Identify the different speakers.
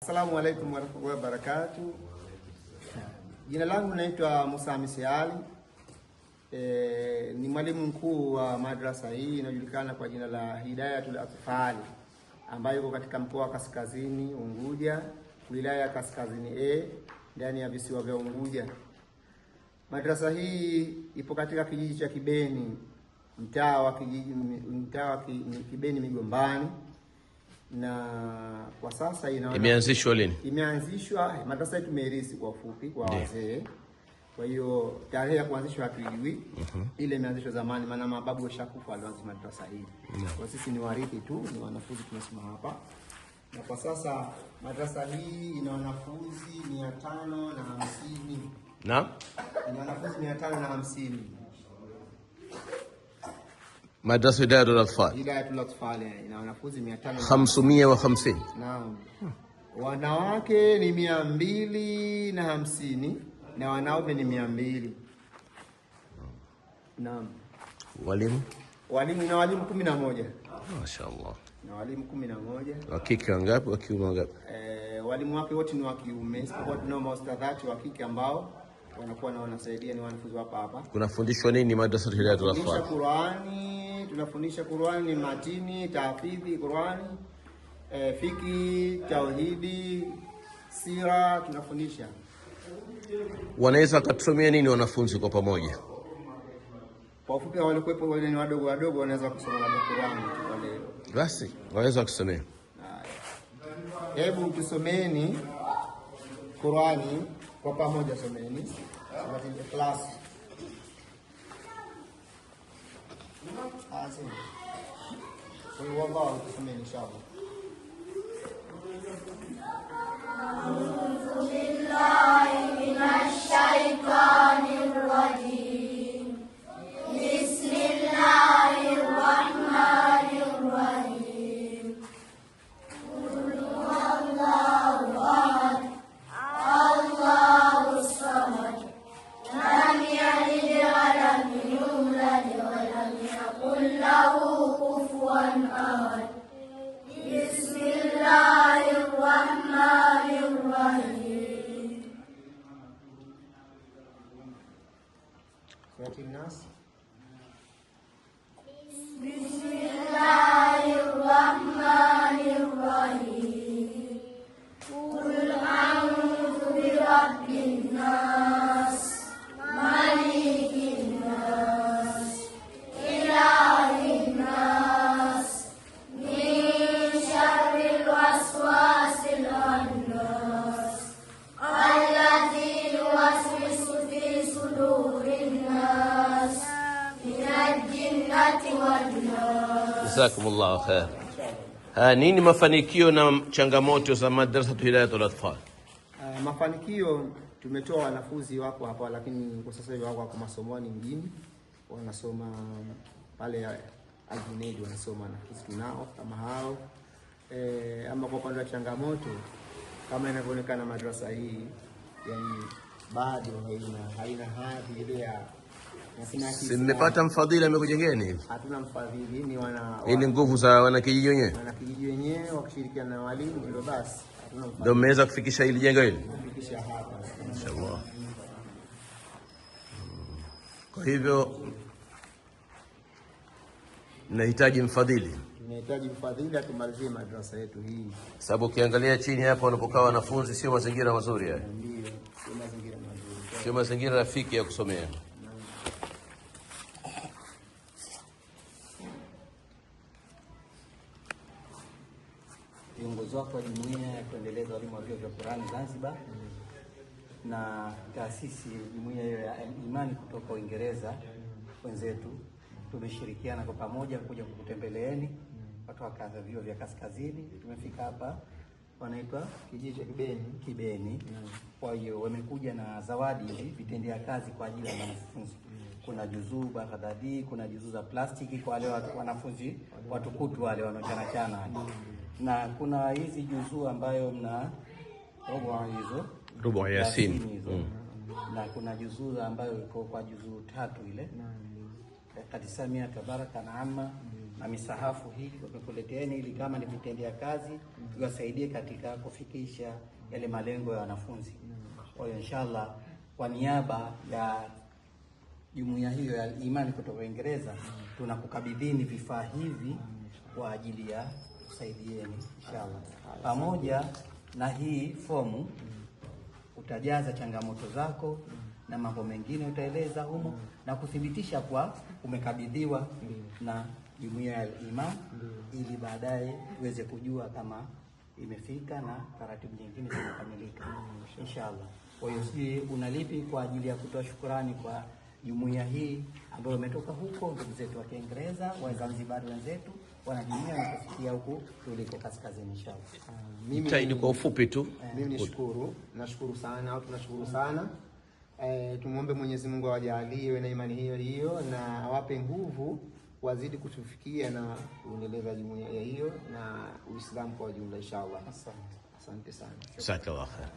Speaker 1: Assalamu alaikum warahmatullahi wabarakatuh. Jina langu naitwa Musa Hamisi Ali. Ni mwalimu mkuu wa madrasa hii inayojulikana kwa jina la Hidayatul Atfal ambayo iko katika mkoa wa Kaskazini Unguja, wilaya ya Kaskazini A, ndani ya visiwa vya Unguja. Madrasa hii ipo katika kijiji cha Kibeni, mtaa wa Kibeni Migombani, na kwa sasa
Speaker 2: imeanzishwa lini?
Speaker 1: Imeanzishwa madrasa yetu tumeirisi kwa ufupi kwa wazee. Kwa hiyo tarehe ya kuanzishwa hatuijui. Ile imeanzishwa zamani, maana mababu washakufa walianzisha madrasa hii. Kwa sisi ni warithi tu, ni wanafunzi tunasoma hapa. Na kwa sasa madrasa hii ina wanafunzi 550.
Speaker 2: Naam?
Speaker 1: Ina wanafunzi 550.
Speaker 2: Madrasa Hidayatul Atfal.
Speaker 1: Hidayatul Atfal ina wanafunzi
Speaker 2: 550.
Speaker 1: Naam. Wanawake ni 250 na wanaume ni 200. Naam.
Speaker 2: Walimu?
Speaker 1: Walimu na walimu 11.
Speaker 2: Mashaallah.
Speaker 1: Na walimu 11.
Speaker 2: Wa kike wangapi, wa kiume wangapi?
Speaker 1: Walimu wake wote ni wa kiume, isipokuwa tunao maustadhati wa kike ambao wanakuwa na wanasaidia, ni wanafunzi hapa hapa.
Speaker 2: Kunafundishwa nini Madrasa Hidayatul Atfal?
Speaker 1: Qur'ani, tunafundisha Qur'ani, matini, tahfidhi Qur'ani, fiki, tauhidi, sira tunafundisha.
Speaker 2: Wanaweza kutusomea nini wanafunzi kwa pamoja?
Speaker 1: Kwa ufupi wale kuepo wale ni wadogo wadogo wanaweza kusoma labda Qur'ani tu wale.
Speaker 2: Basi wanaweza kusomea.
Speaker 1: Hebu tusomeni Qur'ani kwa pamoja, someni Suratul Ikhlas. Azim. Wallahu tusomeni inshallah.
Speaker 3: A'udhu billahi minash shaitanir rajim. Bismillahir rahmanir rahim. Qul huwallahu ahad, Allahus samad, lam yalid wa lam yulad wa lam yakul lahu kufuwan ahad. Bismillahir rahmanir rahim.
Speaker 1: Suratul Nas.
Speaker 3: Bismillahirrahmanirrahim. Qul a'udhu birabbin nas, malikin nas, ilahin nas, min syarril waswasil khannas, alladzi yuwaswisu fi sudurin nas, minal jinnati wan nas.
Speaker 2: Jazakumullahu khair. Nini mafanikio na changamoto za Madrasa Hidayatul Atfal?
Speaker 1: Mafanikio tumetoa wanafunzi wako hapa, lakini kwa sasa hivi wako masomoni mjini, wanasoma pale Al-Junaid, wanasoma wanafunzi tunao kama hao. Ama kwa upande wa changamoto, kama inavyoonekana madrasa hii yani bado haina hadhi ile ya
Speaker 2: Mmepata mfadhili amekujengeni?
Speaker 1: Hatuna mfadhili, ni
Speaker 2: ni nguvu za wanakijiji wenyewe.
Speaker 1: Wanakijiji wenyewe wakishirikiana na walimu ndio basi. Hatuna mfadhili.
Speaker 2: Ndio mmeweza kufikisha hili jengo hili?
Speaker 1: Kufikisha hapa.
Speaker 2: Inshallah. Kwa hivyo nahitaji mfadhili.
Speaker 1: Tunahitaji mfadhili atumalizie madrasa yetu hii.
Speaker 2: Sababu ukiangalia chini hapa wanapokaa wanafunzi sio mazingira mazuri haya.
Speaker 1: Ndio, sio mazingira mazuri.
Speaker 2: Sio mazingira rafiki ya kusomea.
Speaker 4: Viongozi wako wa jumuiya ya kuendeleza walimu wa vyuo vya Qur'an Zanzibar na taasisi jumuiya hiyo ya Imani kutoka Uingereza wenzetu, tumeshirikiana kwa pamoja kuja kukutembeleeni watu wa kadha vyuo vya Kaskazini. Tumefika hapa wanaitwa
Speaker 1: kijiji cha Kibeni.
Speaker 4: Kibeni. Kwa hiyo wamekuja na zawadi hivi vitendea kazi kwa ajili ya wanafunzi. Kuna juzuu Baghdadi, kuna juzuu za plastiki kwa wale wanafunzi watukutu wale wanaochana chana. Na kuna hizi juzuu ambayo mna robo hizo,
Speaker 2: Robo Yasin
Speaker 4: hizo. Na kuna juzuu ambayo iko kwa juzuu 3 ile. Katisamia tabaraka na amma. na misahafu hii wamekuleteeni ili kama ni vitendea kazi iwasaidie katika kufikisha yale malengo ya wanafunzi. Kwa hiyo inshallah, kwa niaba ya jumuiya hiyo ya Imani kutoka Uingereza tunakukabidhini vifaa hivi kwa ajili ya kusaidieni inshallah. Pamoja na hii fomu utajaza changamoto zako na mambo mengine utaeleza humo na kuthibitisha kwa umekabidhiwa na jumuiya ya Iman ili baadaye uweze kujua kama imefika na taratibu nyingine zimekamilika inshallah. Kwa hiyo sijui unalipi kwa ajili ya kutoa shukurani kwa jumuiya hii ambayo imetoka huko, ndugu zetu wa Kiingereza, Wazanzibari wenzetu, wanajumuiya na kufikia huku tuliko kaskazini inshallah.
Speaker 2: Jitahidi kwa ufupi tu.
Speaker 1: Mimi nishukuru, nashukuru sana au tunashukuru sana. Tumwombe Mwenyezi Mungu awajalie na imani hiyo hiyo na awape nguvu wazidi kutufikia na kuendeleza jumuiya hiyo na Uislamu kwa ujumla inshallah.
Speaker 4: Asante.
Speaker 1: Asante sana.
Speaker 2: Jazakallah khair.